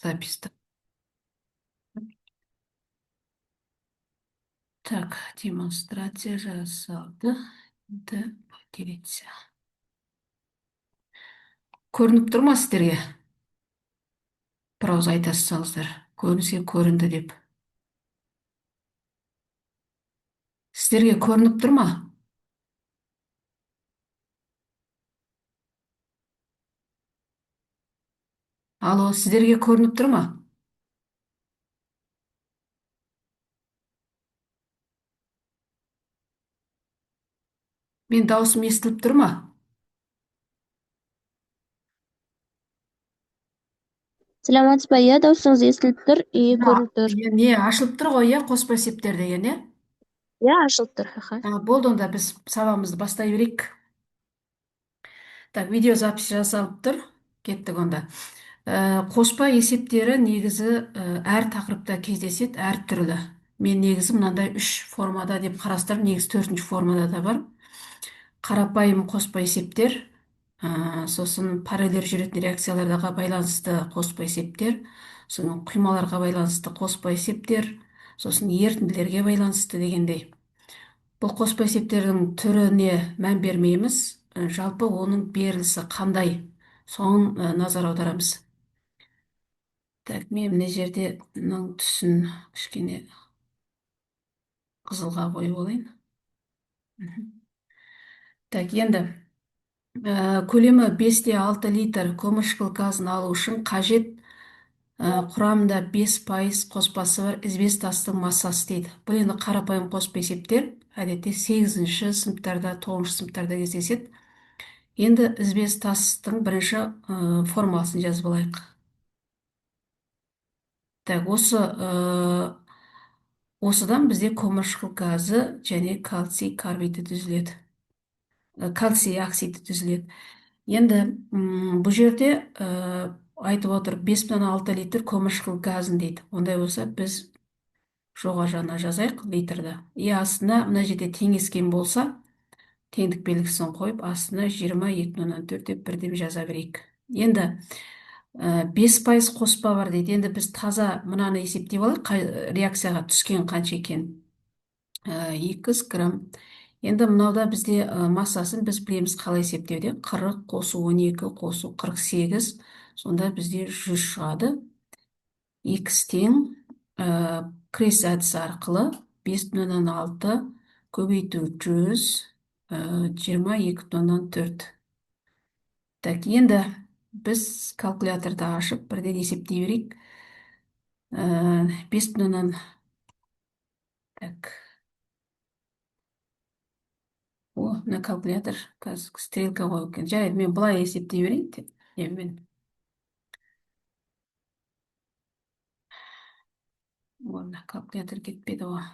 Запись. Так, демонстрация жасалды. Енді поделиться. Көрініп тұр ма сіздерге? Бір ауыз айта салсаңыздар. Көрінсе көрінді деп. Сіздерге көрініп тұр ма? Алло, сіздерге көрініп тұр ма? Мен дауысым естіліп тұр ма? Саламатсыз ба? Иә, дауысыңыз естіліп тұр и көрініп тұр. Иә, не ашылып тұр ғой, иә, қоспа есептер деген, иә? Иә, ашылып тұр. Аха. Болды, онда біз сабағымызды бастай берейік. Так, видеозапись жасалып тұр. Кеттік онда. Қоспа есептері негізі әр тақырыпта кездеседі, әртүрлі. Мен негізі мынандай үш формада деп қарастырдым, негізі төртінші формада да бар. Қарапайым қоспа есептер, сосын параллель жүретін реакцияларға байланысты қоспа есептер, сосын құймаларға байланысты қоспа есептер, сосын ерітінділерге байланысты дегендей. Бұл қоспа есептердің түріне мән бермейміз, жалпы оның берілісі қандай, соған назар аударамыз. Так, мен мына жерде мынаның түсін кішкене қызылға қойып алайын. Так, енді көлемі 5,6 литр көмірқышқыл газын алу үшін қажет құрамында 5% қоспасы бар ізбес тастың массасы дейді. Бұл енді қарапайым қоспа есептер, әдетте 8-ші сыныптарда, 9-шы сыныптарда кездеседі. Енді ізбес тастың бірінші формуласын жазып алайық. Так, осыдан бізде көмірқышқыл газы және кальций карбиді түзіледі. Кальций оксиді түзіледі. Енді бұл жерде айтып отыр 5,6 литр көмірқышқыл газын дейді. Ондай болса біз жоғары жағына жазайық литрді. И астына мына жерде теңескен болса, теңдік белгісін қойып, астына 22,4 деп бірден жаза берейік. Енді 5% қоспа бар дейді. Енді біз таза мынаны есептеп алайық, реакцияға түскен қанша екен? 2 грамм. Енді мынауда бізде массасын біз білеміз қалай есептеуде. 40 қосу 12 қосу 48, сонда бізде 100 шығады. Х тең крест әдісі арқылы 5,6 көбейту 100, 22,4. Так, енді біз калькуляторды ашып бірден есептей берейік. 5 бүтін так. О, мына калькулятор қазір стрелка қойып екен. Жарайды, мен былай есептей берейін. Мен. О, мына калькулятор кетпеді ғой.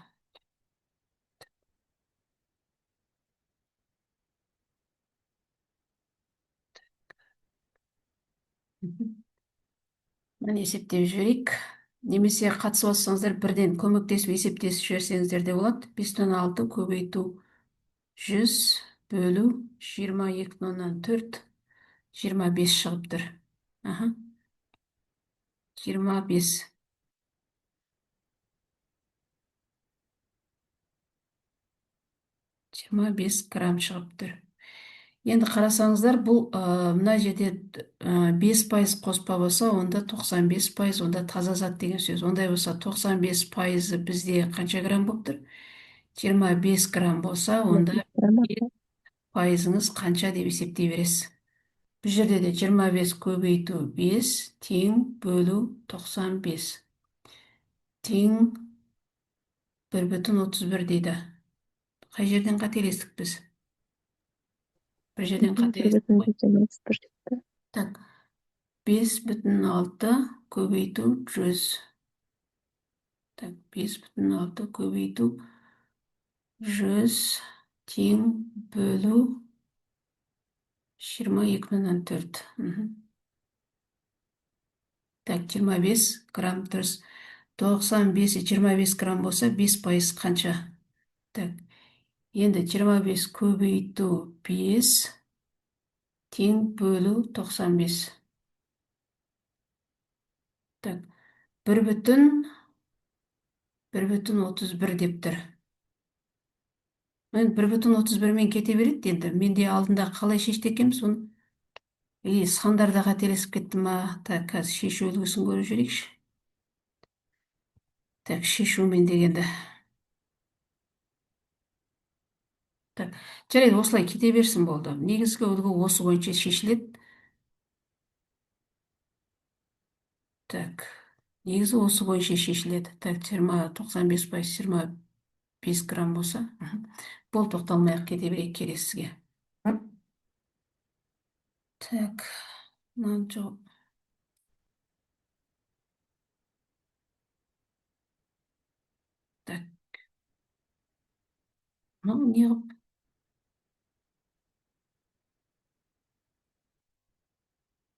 Міне есептеп жіберейік. Немесе қатысып алсаңыздар бірден көмектесіп есептесіп жіберсеңіздер де болады. 5,6 көбейту 100 бөлу 22,4, 25 шығып тұр. Аха. 25. 25 грамм шығып тұр. Енді қарасаңыздар, бұл мына жерде 5% қоспа болса, онда 95%, онда таза зат деген сөз. Ондай болса 95% бізде қанша грамм болып тұр? 25 грамм болса, онда пайызыңыз қанша деп есептей бересіз. Бұл жерде де 25 көбейту 5 тең бөлу 95 тең 1,31 дейді. Қай жерден қателестік біз? Бір жерден қателестік қой. Так, 5,6 көбейту 100. Так, 5,6 көбейту 100 тең бөлу 22,4. Так, 25 грамм дұрыс. 95 25 грамм болса, 5% қанша? Так, енді 25 көбейту 5 тең бөлу 95. Так, 1,31 деп тұр. Енді 1,31-мен кете береді енді. Менде алдында қалай шешті екенбіз оны? И, сандарда қателесіп кетті ма? Так, қазір шешу үлгісін көріп жіберейікші. Так, шешумен дегенді. Так, жарайды, осылай кете берсін болды. Негізгі үлгі осы бойынша шешіледі. Так, негізі осы бойынша шешіледі. Так, жиырма, тоқсан бес пайыз, жиырма бес грамм болса. Бол, тоқталмай-ақ кете берейік келесіге. Так, мынаны жауып. Так. Мынау не қылып?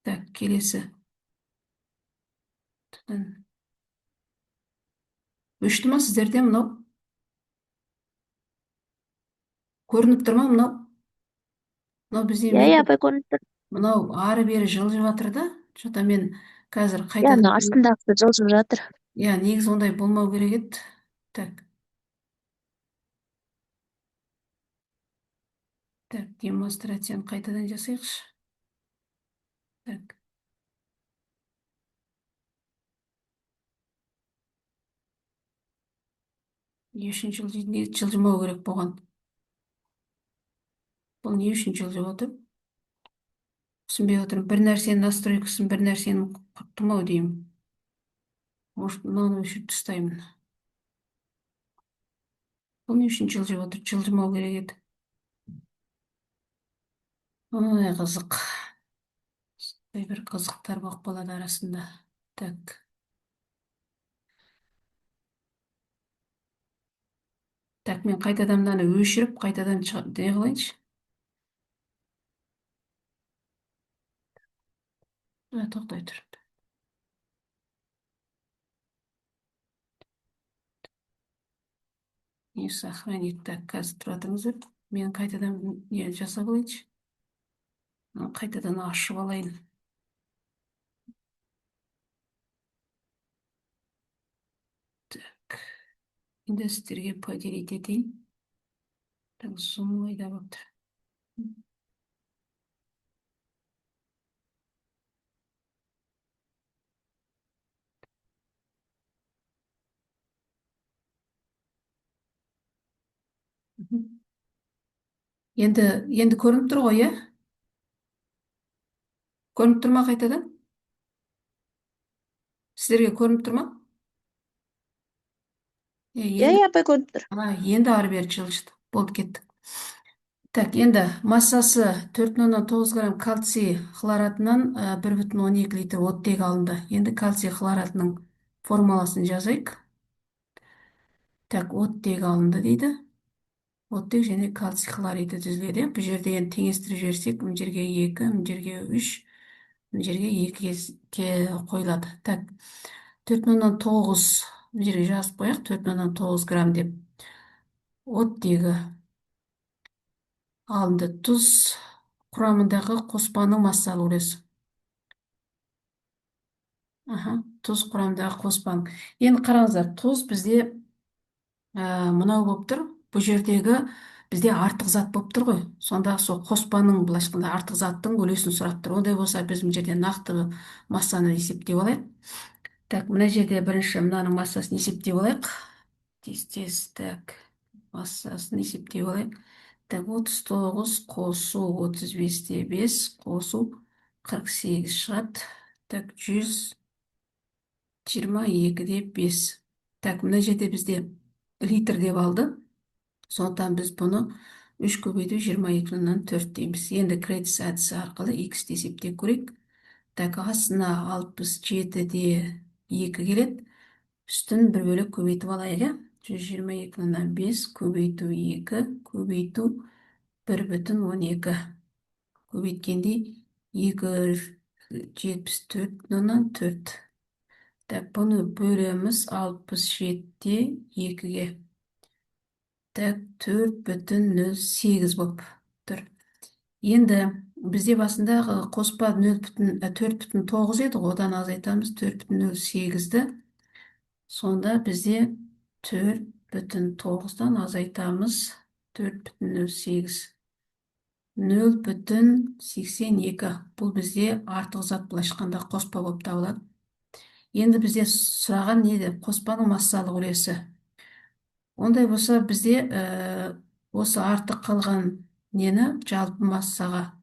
Так, келесі. Өшті ма сіздерде мынау? Көрініп тұр ма мынау? Мынау бізде Иә, иә, апай, көрініп тұр. Мынау ары бері жылжып жатыр да. Что-то мен қазір Иә, қайтадан мынау астындағысы жылжып жатыр. Иә, негізі ондай болмау керек еді. Так. Так, демонстрацияны қайтадан жасайықшы. Так. Не үшін жылжиды? Негізі жылжымау керек болған. Бұл не үшін жылжып отыр? Түсінбей отырмын. Бір нәрсенің настройкасын, бір нәрсені құрттым ау деймін. Может, мынаны өшіріп тастаймын. Бұл не үшін жылжып отыр? Жылжымау керек еді. Ой, қызық. Сондай бір қызықтар болып қалады арасында. Так. Так, мен қайтадан мынаны өшіріп, қайтадан не қылайыншы? Тоқтай тұр. Не сохранить. Так, қазір тұра тұрыңыздар. Мен қайтадан не жасап алайыншы. Мынаны қайтадан ашып алайын. Так. Енді сіздерге поделить етейін. Так, зум қайда болып тұр? Енді көрініп тұр ғой, иә? Көрініп тұр ма қайтадан? Сіздерге көрініп тұр ма? Иә, иә, апай, көрініп тұр. Енді ары бері жылжыды. Болды, кеттік. Так, енді массасы төрт бүтін оннан тоғыз грамм кальций хлоратынан, бір бүтін он екі литр оттек алынды. Енді кальций хлоратының формуласын жазайық. Так, оттек алынды дейді. Оттек және кальций хлориді түзіледі. Бұл жерде енді теңестіріп жіберсек, мына жерге 2, мына жерге 3, мына жерге 2 қойылады. Так, төрт бүтін оннан тоғыз, мына жерге жазып қояйық, төрт бүтін оннан тоғыз грамм деп. Оттегі алынды. Тұз құрамындағы қоспаның массалы үлесі. Аха, тұз құрамындағы қоспаның. Енді қараңыздар, тұз бізде, мынау болып тұр. Бұл жердегі бізде артық зат болып тұр ғой. Сонда сол қоспаның, былайша айтқанда, артық заттың үлесін сұрап тұр. Ондай болса, біз мына жерде нақты массаны есептеп алайық. Так, мына жерде бірінші мынаның массасын есептеп алайық. Тез-тез, так, массасын есептеп алайық. Так, отыз тоғыз қосу отыз бес те бес қосу қырық сегіз шығады. Так, жүз жиырма екі де бес. Так, мына жерде бізде литр деп алды. Сондықтан біз бұны үш көбейту жиырма екі бүтін оннан төрт дейміз. Енді Кредс әдісі арқылы иксті есептеп көрейік. Так, астына алпыс жеті де екі келеді. Үстін бір бөлек көбейтіп алайық, иә? Жүз жиырма екі бүтін оннан бес көбейту екі көбейту бір бүтін он екі. Көбейткенде екі жетпіс төрт бүтін оннан төрт. Так, бұны бөлеміз алпыс жеті де екіге. Так, төрт бүтін нөл сегіз болып тұр. Енді Бізде басында қоспа 0,4,9 еді ғой, одан азайтамыз 4,08-ді. Сонда бізде 4,9-дан азайтамыз 4,08. 0,82. Бұл бізде артық зат, былайша айтқанда қоспа болып табылады. Енді бізде сұраған не еді? Қоспаның массалық үлесі. Ондай болса бізде осы артық қалған нені жалпы массаға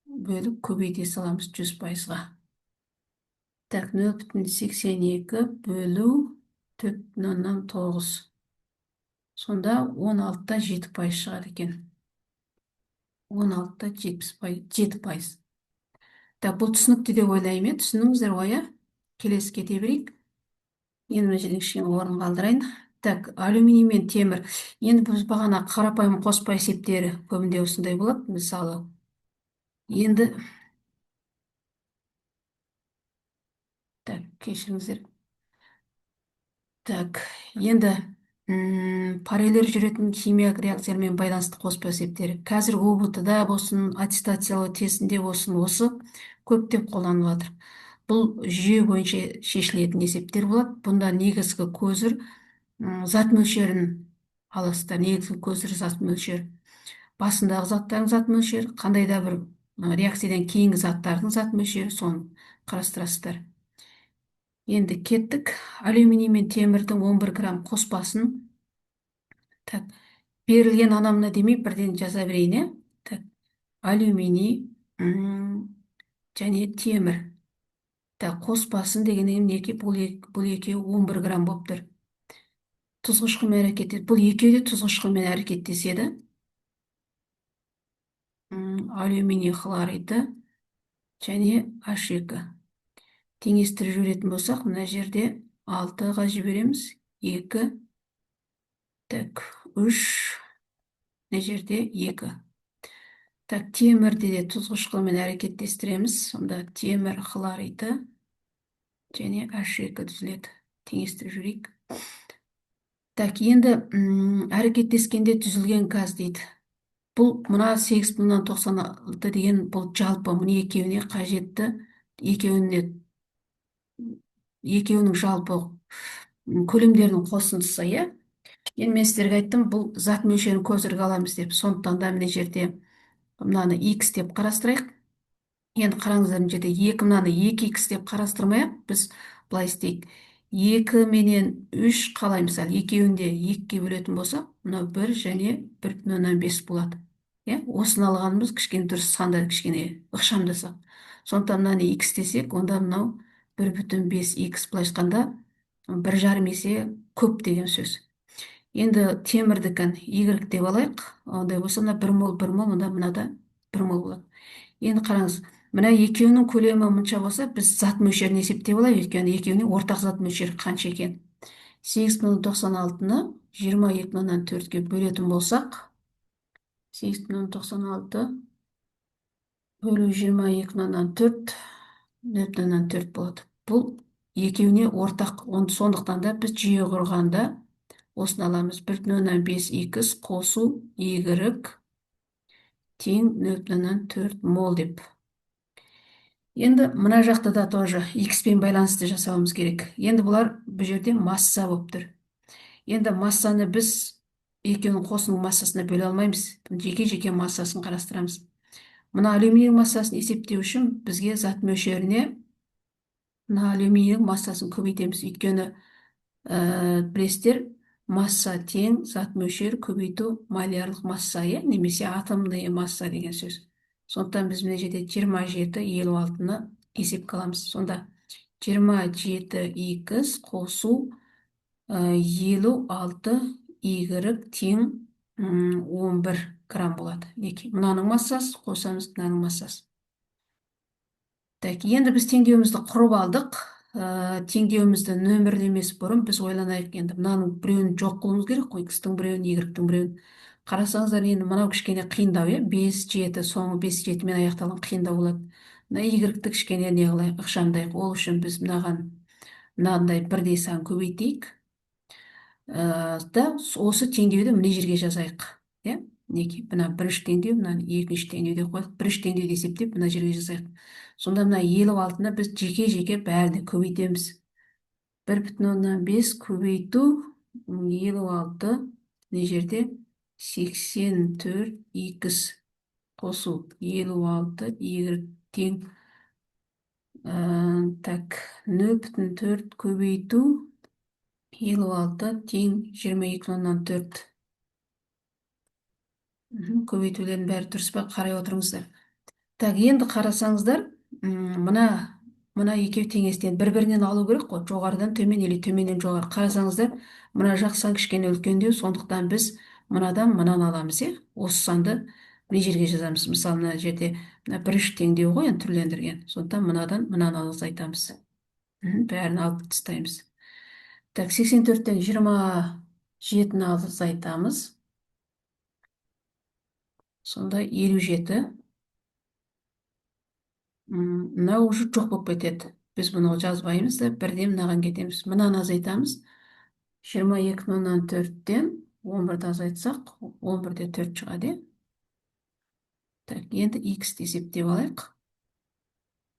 бөліп көбейте саламыз 100%-ға. Так, 0,82 бөлу 4,9. Сонда 16,7% шығады екен. 16,7%. Так, бұл түсінікті деп ойлаймын, иә? Түсіндіңіздер ғой, иә? Келесі кете берейік. Енді мына жерден кішкене орын қалдырайын. Так, алюминий мен темір. Енді біз бағана қарапайым қоспа есептері көбінде осындай болады. Мысалы, енді так, кешіріңіздер. Так, енді параллель жүретін химиялық реакциялармен байланысты қоспа есептері. Қазір ҰБТ-да болсын, аттестациялау тестінде болсын, осы көптеп қолданылып жатыр. Бұл жүйе бойынша шешілетін есептер болады. Бұнда негізгі көзір зат мөлшерін аласыздар. Негізгі көзір зат мөлшері. Басындағы заттардың зат мөлшері, қандай да бір реакциядан кейінгі заттардың зат мөлшері, соны қарастырасыздар. Енді кеттік. Алюминий мен темірдің 11 грамм қоспасын. Так, берілген анамына демей бірден жаза берейін, иә? Так, алюминий және темір. Так, қоспасын дегеннен мінекей бұл екеуі 11 грамм болып тұр. Тұз қышқылмен әрекеттеседі. Бұл екеуі де тұз қышқылмен әрекеттеседі. Алюминий хлориді және H2. Теңестіріп жіберетін болсақ, мына жерде 6-ға жібереміз. 2, так, 3, мына жерде 2. Так, темірді де тұз қышқылмен әрекеттестіреміз. Сонда темір хлориді және H2 түзіледі. Теңестіріп жіберейік. Так, енді әрекеттескенде түзілген газ дейді. Бұл мына 8,96 деген бұл жалпы мына екеуіне қажетті, екеуінің жалпы көлемдерінің қосындысы, иә? Енді мен сіздерге айттым, бұл зат мөлшерін көзірге аламыз деп. Сондықтан да мына жерде мынаны x деп қарастырайық. Енді қараңыздар, мына жерде 2, мынаны 2x деп қарастырмай-ақ, біз былай істейік. 2 менен 3 қалай, мысалы, екеуін де 2-ге бөлетін болсақ, мынау 1 және 1,5 болады. Иә, осыны алғанымыз кішкене дұрыс, сандар кішкене ықшамдасақ. Сондықтан мынаны x десек, онда мынау 1,5 x, былайша айтқанда 1,5 есе көп деген сөз. Енді темірдікін y деп алайық. Ондай болса мына 1 мол, 1 мол, мында мынада 1 мол болады. Енді қараңыз, мына екеуінің көлемі мұнша болса, біз зат мөлшерін есептеп алайық, өйткені екеуіне ортақ зат мөлшері қанша екен. 8,96-ны 22,4-ке бөлетін болсақ, 8,96 бөлу 22,4, 0,4 болады. Бұл екеуіне ортақ. Сондықтан да біз жүйе құрғанда осыны аламыз. 1,5 х қосу y тең 0,4 мол деп. Енді мына жақта да тоже x-пен байланысты жасауымыз керек. Енді бұлар бұл жерде масса болып тұр. Енді массаны біз екеуінің қосының массасына бөле алмаймыз. Жеке-жеке массасын қарастырамыз. Мына алюминий массасын есептеу үшін бізге зат мөлшеріне мына алюминийдің массасын көбейтеміз. Өйткені білесіздер, масса тең зат мөлшері көбейту молярлық масса, иә, немесе атомный масса деген сөз. Сондықтан біз мына жерде 27,56-ны есепке аламыз. Сонда 27 х қосу 56 y тең 11 грамм болады. Мінекей, мынаның массасы қосамыз мынаның массасы. Так, енді біз теңдеуімізді құрып алдық. Теңдеуімізді нөмірлемес бұрын біз ойланайық. Енді мынаның біреуін жоқ қылуымыз керек қой, x-тің біреуін, y-тің біреуін. Қарасаңыздар, енді мынау кішкене қиындау, иә, 5, 7, соңы 5, 7-мен аяқталған қиындау болады. Мына y-ті кішкене не қылайық, ықшамдайық. Ол үшін біз мынаған мынандай бірдей сан көбейтейік. Да, осы теңдеуді мына жерге жазайық, иә. Мінекей, мына бірінші теңдеу, мынаны екінші теңдеу деп қояйық. Бірінші теңдеуді есептеп, мына жерге жазайық. Сонда мына 56-ны біз жеке-жеке бәріне көбейтеміз. 1,5 көбейту 56, мына жерде 84 х қосу 56 y тең, так, 0,4 көбейту 56 тең 22,4. Көбейтулердің бәрі дұрыс па, қарай отырыңыздар. Так, енді қарасаңыздар, мына екеуі теңестен бір-бірінен алу керек қой, жоғарыдан төмен или төменнен жоғары. Қарасаңыздар, мына жақ сан кішкене үлкендеу, сондықтан біз мынадан мынаны аламыз, иә? Осы санды мына жерге жазамыз. Мысалы, мына жерде мына бірінші теңдеу ғой, енді түрлендірген. Сондықтан мынадан мынаны азайтамыз. Бәрін алып тастаймыз. Так, 84-тен 27-ні азайтамыз. Сонда 57. Мынау уже жоқ болып кетеді. Біз бұны жазбаймыз да, бірден мынаған кетеміз. Мынаны азайтамыз. 22,4-тен 11-ді азайтсақ, 11-де 4 шығады, иә? Так, енді х-ті есептеп алайық.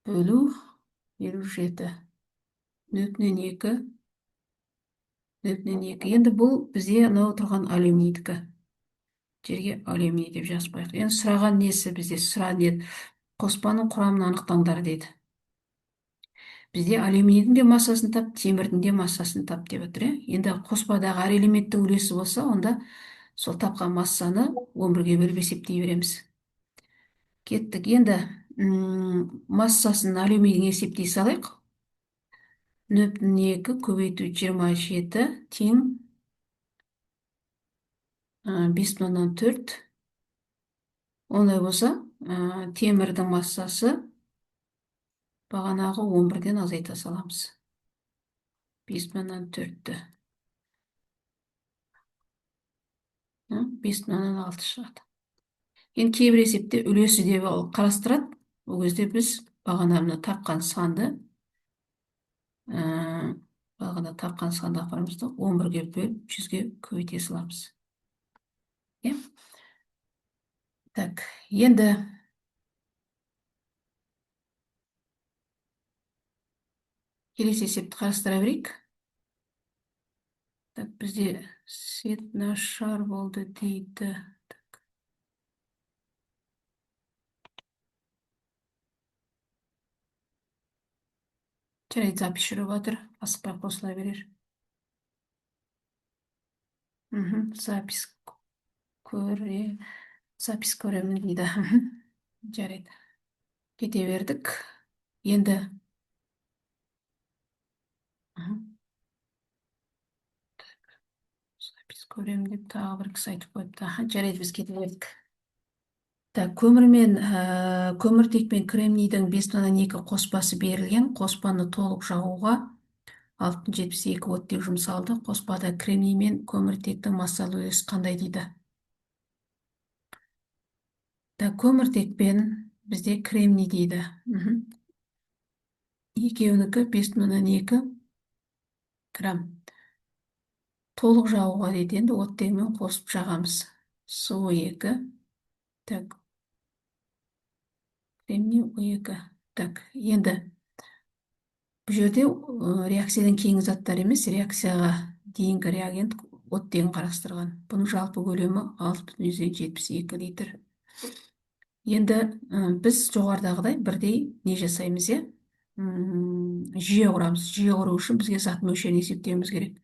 Бөлу 57. 0,2. 0,2. Енді бұл бізде мынау тұрған алюминийдікі. Жерге алюминий деп жазып қояйық. Енді сұраған несі бізде? Сұраған не? Қоспаның құрамын анықтаңдар дейді. Бізде алюминийдің де массасын тап, темірдің де массасын тап деп отыр, иә? Енді қоспадағы әр элементтің үлесі болса, онда сол тапқан массаны 11-ге бөліп есептей береміз. Кеттік. Енді массасын алюминийдің есептей салайық. 0,2 көбейту 27 тең 5,4. Олай болса, темірдің массасы бағанағы 11-ден азайта саламыз. 5,4-ті. 5,6 шығады. Енді кейбір есепте үлесі деп қарастырады. Ол кезде біз бағана мына тапқан санды, бағана тапқан санды апарамыз да 11-ге бөліп 100-ге көбейте саламыз. Иә? Так, енді келесі есепті қарастыра берейік. Так, бізде свет нашар болды дейді. Так. Жарайды, запись жүріп жатыр, асықпай қосыла берер. Запись көре, запись көремін дейді. Жарайды. Кете бердік. Енді запись көремін деп тағы бір кісі айтып қойыпты. Жарайды, біз кете бердік. Так, көміртек пен кремнийдің 5,2 қоспасы берілген. Қоспаны толық жағуға 6,72 оттек жұмсалды. Қоспада кремний мен көміртектің массалы үлесі қандай дейді? Так, көміртек пен бізде кремний дейді. Екеуінікі 5,2 грамм. Толық жағуға дейді, енді оттегімен қосып жағамыз. Су 2. Так. Кремний 2. Так, енді бұл жерде реакциядан кейінгі заттар емес, реакцияға дейінгі реагент оттегін қарастырған. Бұның жалпы көлемі 6,72 литр. Енді біз жоғарыдағыдай бірдей не жасаймыз, иә? Жүйе құрамыз. Жүйе құру үшін бізге зат мөлшерін есептеуіміз керек.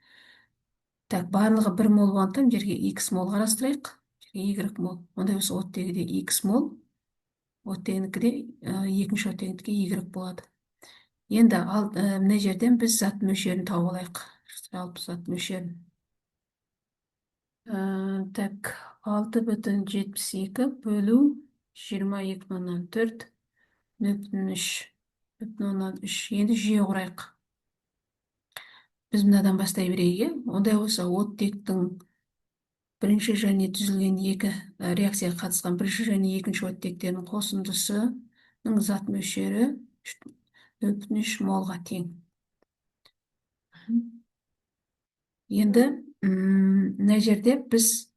Так, барлығы 1 мол болғандықтан жерге x мол қарастырайық. Жерге y мол. Ондай болса оттегі де x мол, оттегінікі де, екінші оттегінікі y болады. Енді мына жерден біз зат мөлшерін тауып алайық. Жалпы зат мөлшерін. Так, 6,72 бөлу 22,4, 0,3, 0,3. Енді жүйе құрайық. Біз мынадан бастай берейік, иә? Ондай болса, оттектің бірінші және түзілген екі реакцияға қатысқан бірінші және екінші оттектердің қосындысының зат мөлшері 0,3 молға тең. Енді мына жерде біз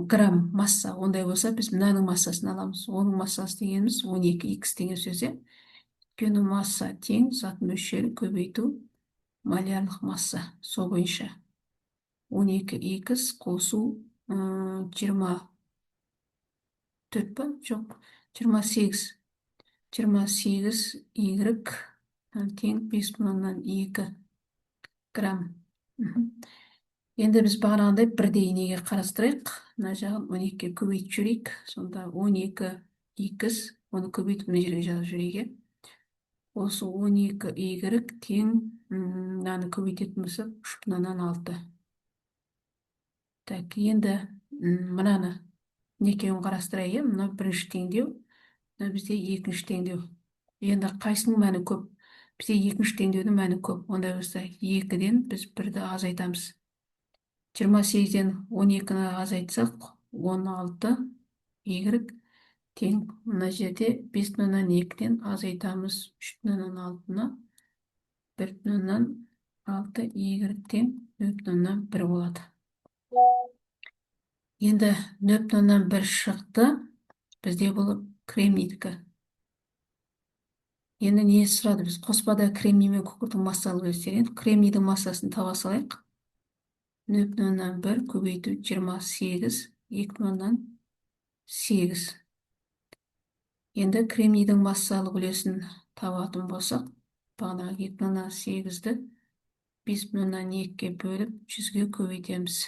Грамм масса. Ондай болса, біз мынаның массасын аламыз. Оның массасы дегеніміз 12 х деген сөз, иә. Өйткені масса тең зат мөлшері көбейту молярлық масса. Сол бойынша 12 х қосу 24 па? Жоқ, 28. 28 y тең 5,2 грамм. Енді біз бағанағыдай бірдей неге қарастырайық. Мына жағын 12-ге көбейтіп жіберейік. Сонда 12 х, оны көбейтіп мына жерге жазып жіберейік, иә. Осы 12 y тең мынаны көбейтетін болсақ 3,6. Так, енді мынаны екеуін қарастырайық, иә. Мынау бірінші теңдеу, мына бізде екінші теңдеу. Енді қайсының мәні көп? Бізде екінші теңдеудің мәні көп. Ондай болса, екіден біз бірді азайтамыз. 28-ден 12-ні азайтсақ, 16 y тең мына жерде 5,2-ден азайтамыз 3,6-ны, 1,6 y тең 0,1 болады. Енді 0,1 шықты. Бізде бұл кремнийдікі. Енді не сұрады? Біз қоспада кремний мен күкірттің массалық үлестері. Енді кремнийдің массасын таба салайық. 0,1 көбейту 28, 2,8. Енді кремнийдің массалық үлесін табатын болсақ, бағанағы 2,8-ді 5,2-ге бөліп, 100-ге көбейтеміз.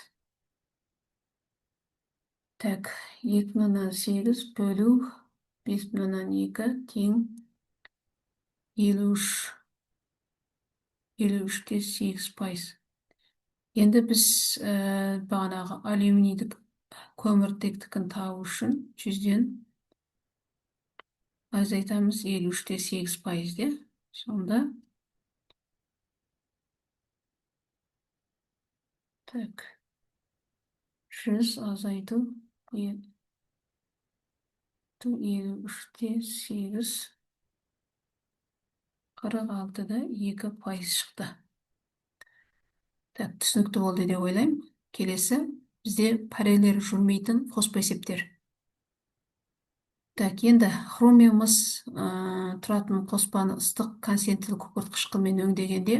Так, 2,8 бөлу 5,2 тең 53, 53,8%. Енді біз бағанағы алюминийдік көміртектікін табу үшін 100-ден азайтамыз 53,8%, де. Сонда так, 100 азайту 53,8, 46,2% шықты. Так, түсінікті болды деп ойлаймын. Келесі бізде параллель жүрмейтін қоспа есептер. Так, енді хром мен мыс тұратын қоспаны ыстық концентрлі күкірт қышқылмен өңдегенде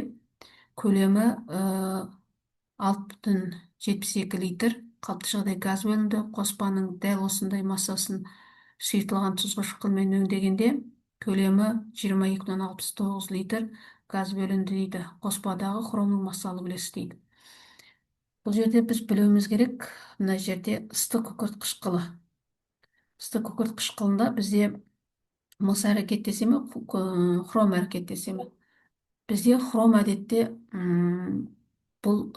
көлемі 6,72 литр қалыпты жағдай газ бөлінді. Қоспаның дәл осындай массасын сұйытылған тұз қышқылмен өңдегенде көлемі 22,69 литр газ бөлінді дейді. Қоспадағы хромның массалық үлесі дейді. Бұл жерде біз білуіміз керек, мына жерде ыстық күкірт қышқылы. Ыстық күкірт қышқылында бізде мыс әрекеттесе ме, хром әрекеттесе ме? Бізде хром әдетте бұл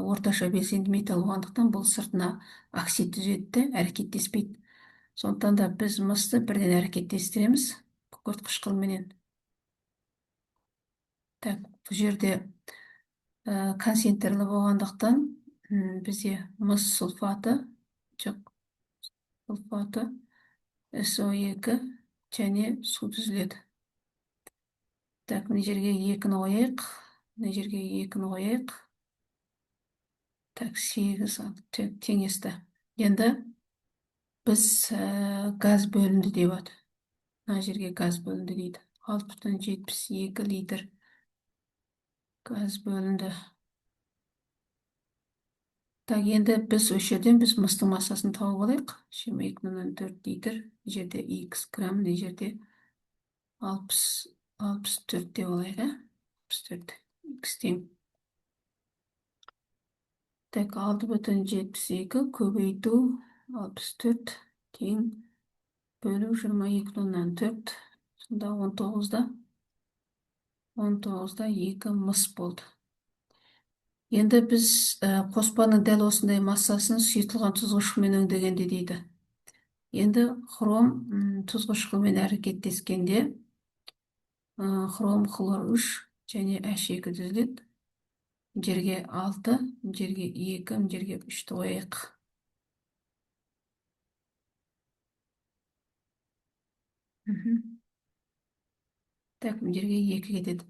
орташа белсенді металл болғандықтан, бұл сыртына оксид түзеді де, әрекеттеспейді. Сондықтан да біз мысты бірден әрекеттестіреміз күкірт қышқылменен. Так, бұл жерде концентрлі болғандықтан бізде мыс сульфаты, жоқ, сульфаты SO2 және су түзіледі. Так, мына жерге екіні қояйық, мына жерге екіні қояйық. Так, 8 теңесті. Енді біз газ бөлінді деп жатыр. Мына жерге газ бөлінді дейді. 6,72 литр газ бөлінді. Так, енді біз осы жерден біз мыстың массасын тауып алайық. 22,4 литр. Мына жерде x грамм, мына жерде 64 деп алайық, ә? 64 x тең. Так, 6,72 көбейту 64 тең бөлу 22,4. Сонда 19,2 мыс болды. Енді біз қоспаның дәл осындай массасын сұйытылған тұз қышқылмен өңдегенде дейді. Енді хром тұз қышқылмен әрекеттескенде хром хлор 3 және H2 түзіледі. Мына жерге 6, мына жерге 2, мына жерге 3-ті қояйық. Так, мына жерге 2 кетеді.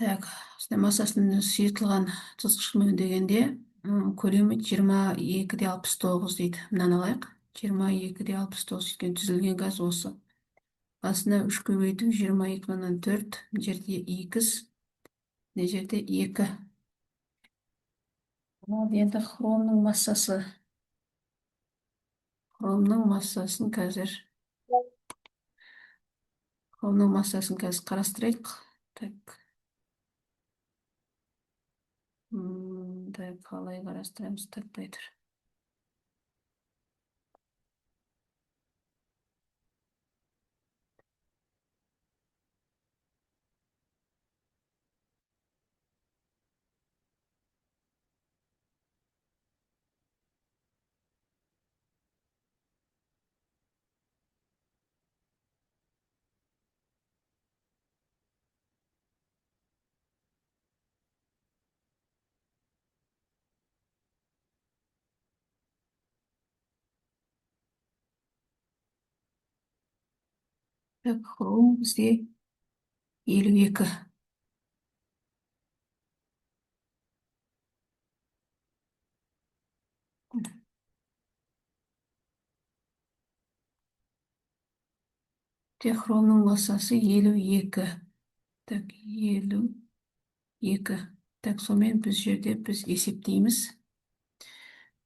Так, осындай массасын сұйытылған тұз қышқылмен өңдегенде Көлемі 22,69 дейді. Мынаны алайық. 22,69, өйткені түзілген газ осы. Астына 3 көбейту 22,4, мына жерде х, мына жерде 2. Ал енді хромның массасы. Хромның массасын қазір. Хромның массасын қазір қарастырайық. Так. Так, қалай қарастырамыз? Так, былай тұр. Так, хром бізде 52. Те хромның массасы 52. Так, 52. Так, сонымен біз жерде біз есептейміз.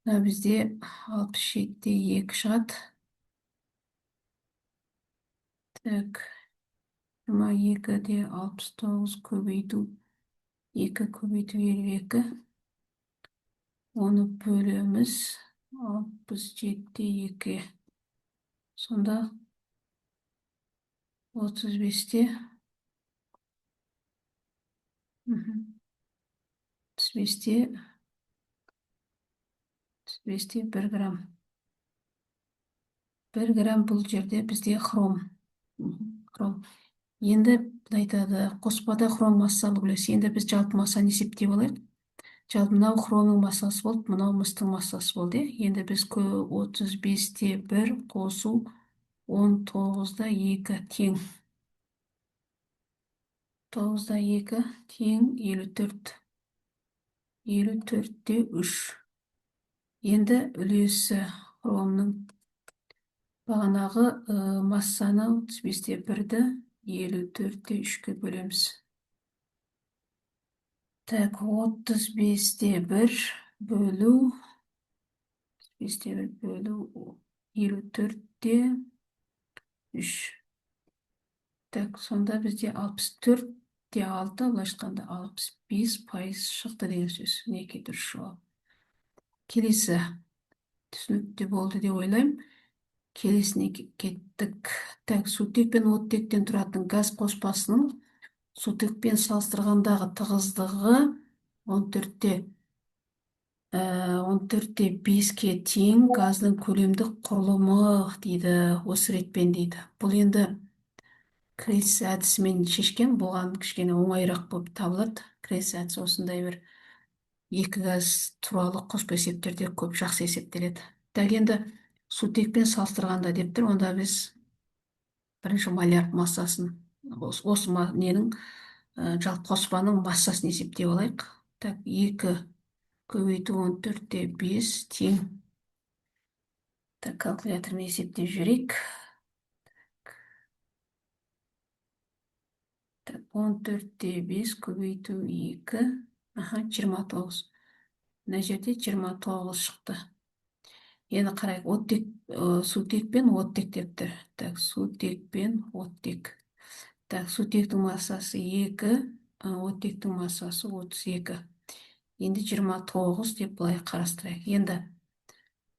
Мына бізде 67,2 шығады. Так, 22,69 көбейту 2 көбейту 52. Оны бөлеміз 67,2. Сонда 35-те, 35,1 грамм. 1 грамм бұл жерде бізде хром. Хром. Енді былай айтады, қоспада хром массалық үлесі. Енді біз жалпы массаны есептеп алайық. Жалпы мынау хромның массасы болды, мынау мыстың массасы болды. Енді біз 35,1 қосу 19,2 тең. 9,2 тең 54. 54,3. Енді үлесі хромның бағанағы массаны 35,1-ді 54,3-ке бөлеміз. Так, 35,1 бөлу, 35,1 бөлу 54,3. Так, сонда бізде 64,6, былайша айтқанда 65% шықты деген сөз. Мінекей дұрыс жауап. Келесі түсінікті болды деп ойлаймын. Келесіне кеттік. Так, сутек пен оттектен тұратын газ қоспасының сутекпен салыстырғандағы тығыздығы 14,5-ке тең газдың көлемдік құрылымы дейді, осы ретпен дейді. Бұл енді Крельс әдісімен шешкен, бұған кішкене оңайырақ болып табылады. Крельс әдісі осындай бір екі газ туралы қоспа есептерде көп жақсы есептеледі. Так, енді сутекпен салыстырғанда деп тұр, онда біз бірінші маляр массасын, осы ненің, жалпы қоспаның массасын есептеп алайық. Так, 2 көбейту 14,5 тең. Так, калькулятормен есептеп жіберейік. Так, 14,5 көбейту 2, аха, 29. Мына жерде 29 шықты. Енді қарайық, оттек, сутек пен оттек деп тұр. Так, сутек пен оттек. Так, сутектің массасы 2, оттектің массасы 32. Енді 29 деп былай қарастырайық. Енді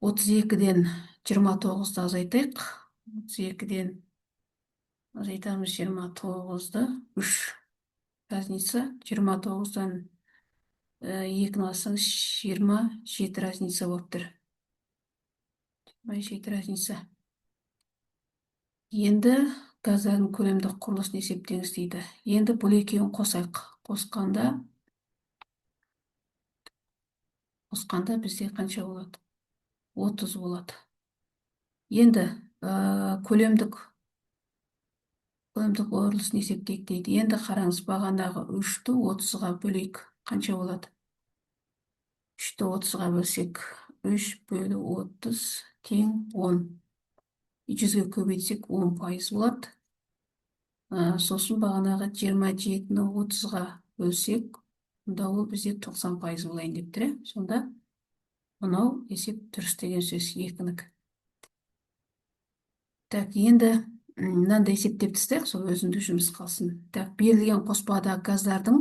32-ден 29-ды азайтайық. 32-ден азайтамыз 29-ды, 3. Разница 29-дан 2-ні алсаңыз 27 разница болып тұр. 27 разница. Енді газдардың көлемдік құрылысын есептеңіз дейді. Енді бұл екеуін қосайық. Қосқанда бізде қанша болады? 30 болады. Енді көлемдік құрылысын есептейік дейді. Енді қараңыз, бағанағы 3-ті 30-ға бөлейік. Қанша болады? Үшті 30-ға бөлсек, үш бөлу 30 тең 10. 100-ге көбейтсек, 10% болады. Сосын бағанағы 27-ні 30-ға бөлсек, онда ол бізде 90% болайын деп тұр, иә? Сонда мынау есеп дұрыс деген сөз, екінікі. Так, енді мынандай есептеп тастайық, сол өзіндік жұмыс қалсын. Так, берілген қоспада газдардың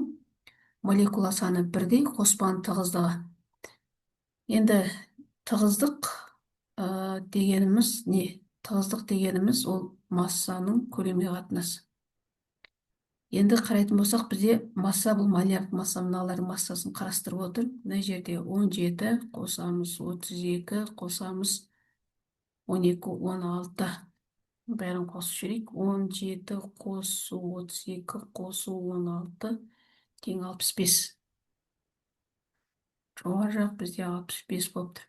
молекула саны бірдей, қоспаның тығыздығы. Енді тығыздық дегеніміз не? Тығыздық дегеніміз — ол массаның көлемге қатынасы. Енді қарайтын болсақ, бізде масса — бұл молярлық масса, мыналардың массасын қарастырып отыр. Мына жерде 17 қосамыз, 32 қосамыз, 12, 16, бәрін қосып жіберейік. 17 қосу 32 қосу 16 тең 65. Жоғары жақ бізде 65 болыпты.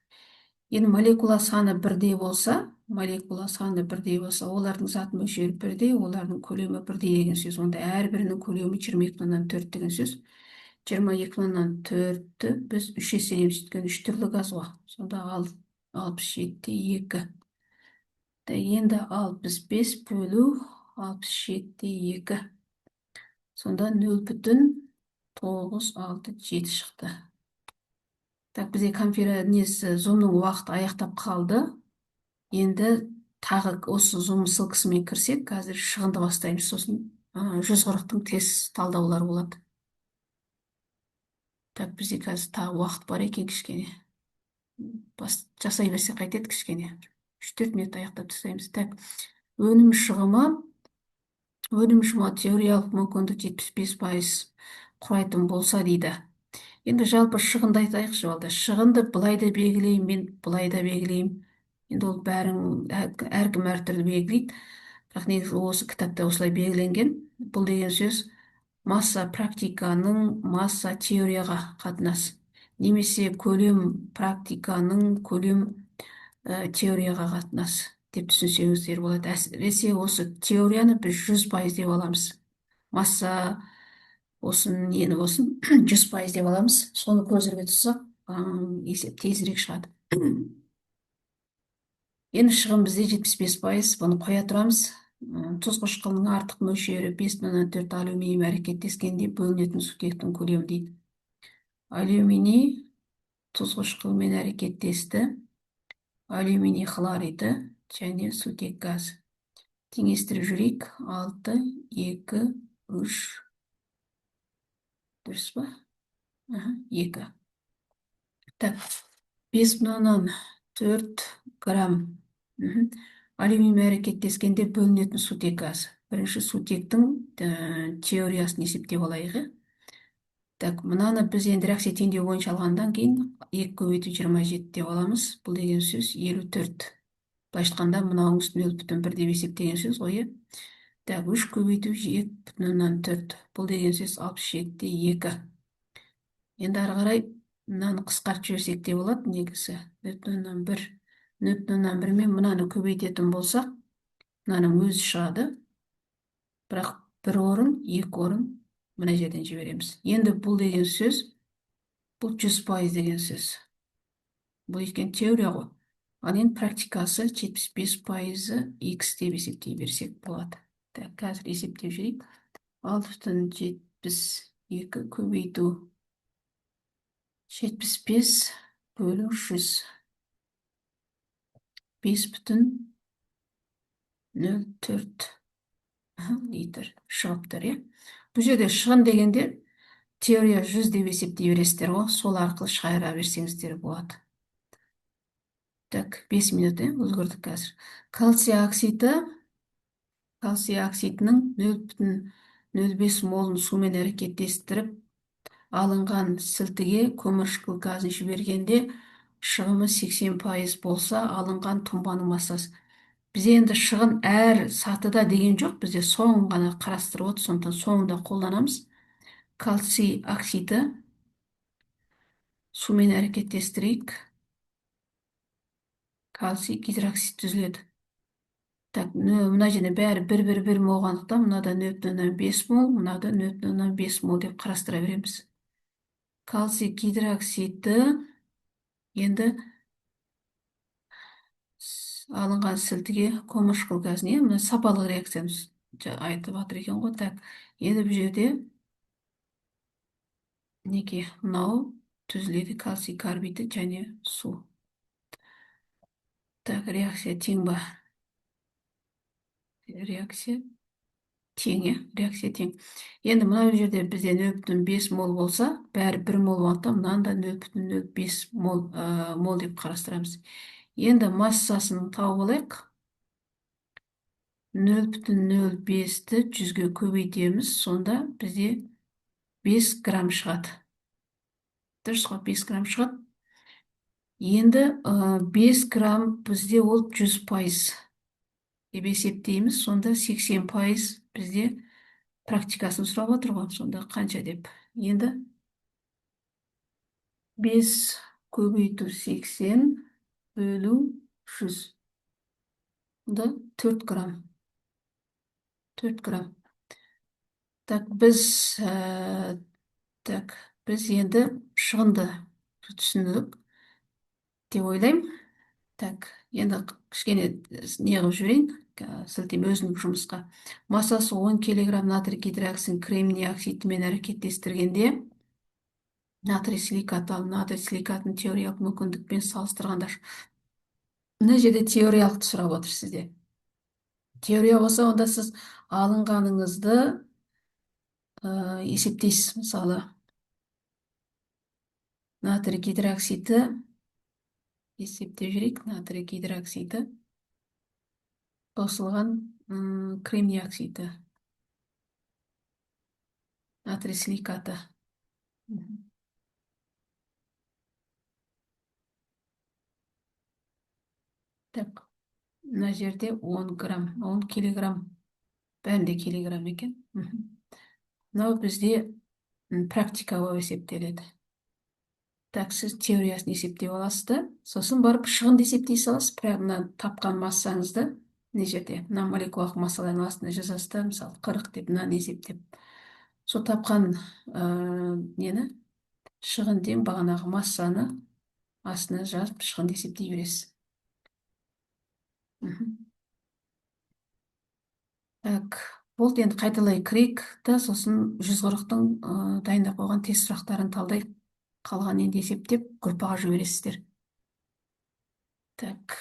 Енді молекула саны бірдей болса, молекула саны бірдей болса, олардың зат мөлшері бірдей, олардың көлемі бірдей деген сөз. Онда әрбірінің көлемі 22,4 деген сөз. 22,4-ті біз үш еселейміз, өйткені үш түрлі газ ғой. Сонда 67,2. Енді 65 бөлу 67,2. Сонда 0,967 шықты. Так, бізде несі, зумның уақыты аяқтап қалды. Енді тағы осы зум ссылкасымен кірсек, қазір шығынды бастаймыз, сосын 140-тың тест талдаулары болады. Так, бізде қазір тағы уақыт бар екен кішкене. Бас, жасай берсек қайтеді кішкене. 3-4 минут аяқтап тастаймыз. Так, өнім шығымы. Өнім шығымы теориялық мүмкіндік 75% құрайтын болса дейді. Енді жалпы шығынды айтайықшы алда. Шығынды былай да белгілеймін, мен былай да белгілеймін. Енді ол бәрін әркім әртүрлі белгілейді. Бірақ негізі осы кітапта осылай белгіленген. Бұл деген сөз — масса практиканың масса теорияға қатынасы немесе көлем практиканың көлем теорияға қатынасы деп түсінсеңіздер болады. Әсіресе осы теорияны біз 100% деп аламыз. Масса болсын, нені болсын, 100% деп аламыз. Соны көзірге тұтсақ, есеп тезірек шығады. Енді шығын бізде 75%, бұны қоя тұрамыз. Тұз қышқылының артық мөлшері 5,4 алюминий әрекеттескенде бөлінетін сутектің көлемі дейді. Алюминий тұз қышқылымен әрекеттесті. Алюминий хлориді және сутек газы. Теңестіріп жүрейік. 6, 2, 3. Дұрыс па? 2. Так, 5,4 грамм алюминий әрекеттескенде бөлінетін сутек газы. Бірінші сутектің теориясын есептеп алайық, иә? Так, мынаны біз енді реакция теңдеу бойынша алғандан кейін 2 көбейту 27 деп аламыз. Бұл деген сөз 54. Былайша айтқанда, мынауың 0,1 деп есептеген сөз ғой, иә? Так, 3 көбейту 2,4. Бұл деген сөз 67,2. Енді ары қарай мынаны қысқартып жіберсек те болады негізі. 0,1. 0,1 мен мынаны көбейтетін болсақ, мынаның өзі шығады. Бірақ бір орын, екі орын мына жерден жібереміз. Енді бұл деген сөз, бұл 100% деген сөз. Бұл өйткені теория ғой. Ал енді практикасы 75%-ы x деп есептей берсек болады. Так, қазір есептеп жіберейік. 6,72 көбейту 75 бөлу 100. 5,04 литр шығып тұр, иә. Бұл жерде шығын дегенде теория 100 деп есептей бересіздер ғой, сол арқылы шығара берсеңіздер болады. Так, 5 минут, иә, үлгердік қазір. Кальций оксиді, кальций оксидінің 0,05 молын сумен әрекеттестіріп алынған сілтіге көмірқышқыл газын жібергенде шығымы 80% болса, алынған тұнбаның массасы. Бізде енді шығын әр сатыда деген жоқ, бізде соңын ғана қарастырып отыр, сондықтан соңында қолданамыз. Кальций оксиді сумен әрекеттестірейік. Кальций гидроксид түзіледі. Так, мына жерде бәрі бір бір бір болғандықтан, мынада 0,5 мол, мынада 0,5 мол деп қарастыра береміз. Кальций гидроксиді Енді алынған сілтіге көмірқышқыл газын, иә, мына сапалық реакцияны айтып жатыр екен ғой. Так, енді бұл жерде мінекей мынау түзіледі, кальций карбиді және су. Так, реакция тең ба? Реакция тең, иә, реакция тең. Енді мына жерде бізде 0,5 мол болса, бәрі 1 мол болғандықтан мынаны да 0,05 мол деп қарастырамыз. Енді массасын тауып алайық. 0,05-ті 100-ге көбейтеміз, сонда бізде 5 грамм шығады. Дұрыс қой, 5 грамм шығады. Енді 5 грамм бізде ол 100% деп есептейміз, сонда 80% бізде практикасын сұрап отыр ғой, сонда қанша деп. Енді 5 көбейту 80 бөлу 100. Сонда 4 грамм. 4 грамм. Так, біз енді шығынды түсіндік деп ойлаймын. Так, енді кішкене не қылып жіберейін, сілтеме өзіндік жұмысқа. Массасы 10 килограмм натрий гидроксидін кремний оксидімен әрекеттестіргенде натрий силикат ал натрий силикатын теориялық мүмкіндікпен салыстырғанда. Мына жерде теориялықты сұрап отыр сізде. Теория болса, онда сіз алынғаныңызды есептейсіз. Мысалы, натрий гидроксиді есептеп жіберейік. Натрий гидроксиді қосылған кремний оксиді, натрий силикаты. Так, мына жерде 10 грамм, 10 килограмм, бәрінде килограмм екен. Мынау бізде практика болып есептеледі. Так, сіз теориясын есептеп аласыз да, сосын барып шығынды есептей саласыз. Прямо мына тапқан массаңызды мына жерде, мына молекулалық массалардың астына жазасыз да, мысалы, 40 деп мынаны есептеп. Сол тапқан нені, шығын тең бағанағы массаны астына жазып, шығынды есептей бересіз. Так, болды, енді қайталай кірейік та, сосын 140-тың дайындап қойған тест сұрақтарын талдайық. Қалған енді есептеп группаға жібересіздер. Так.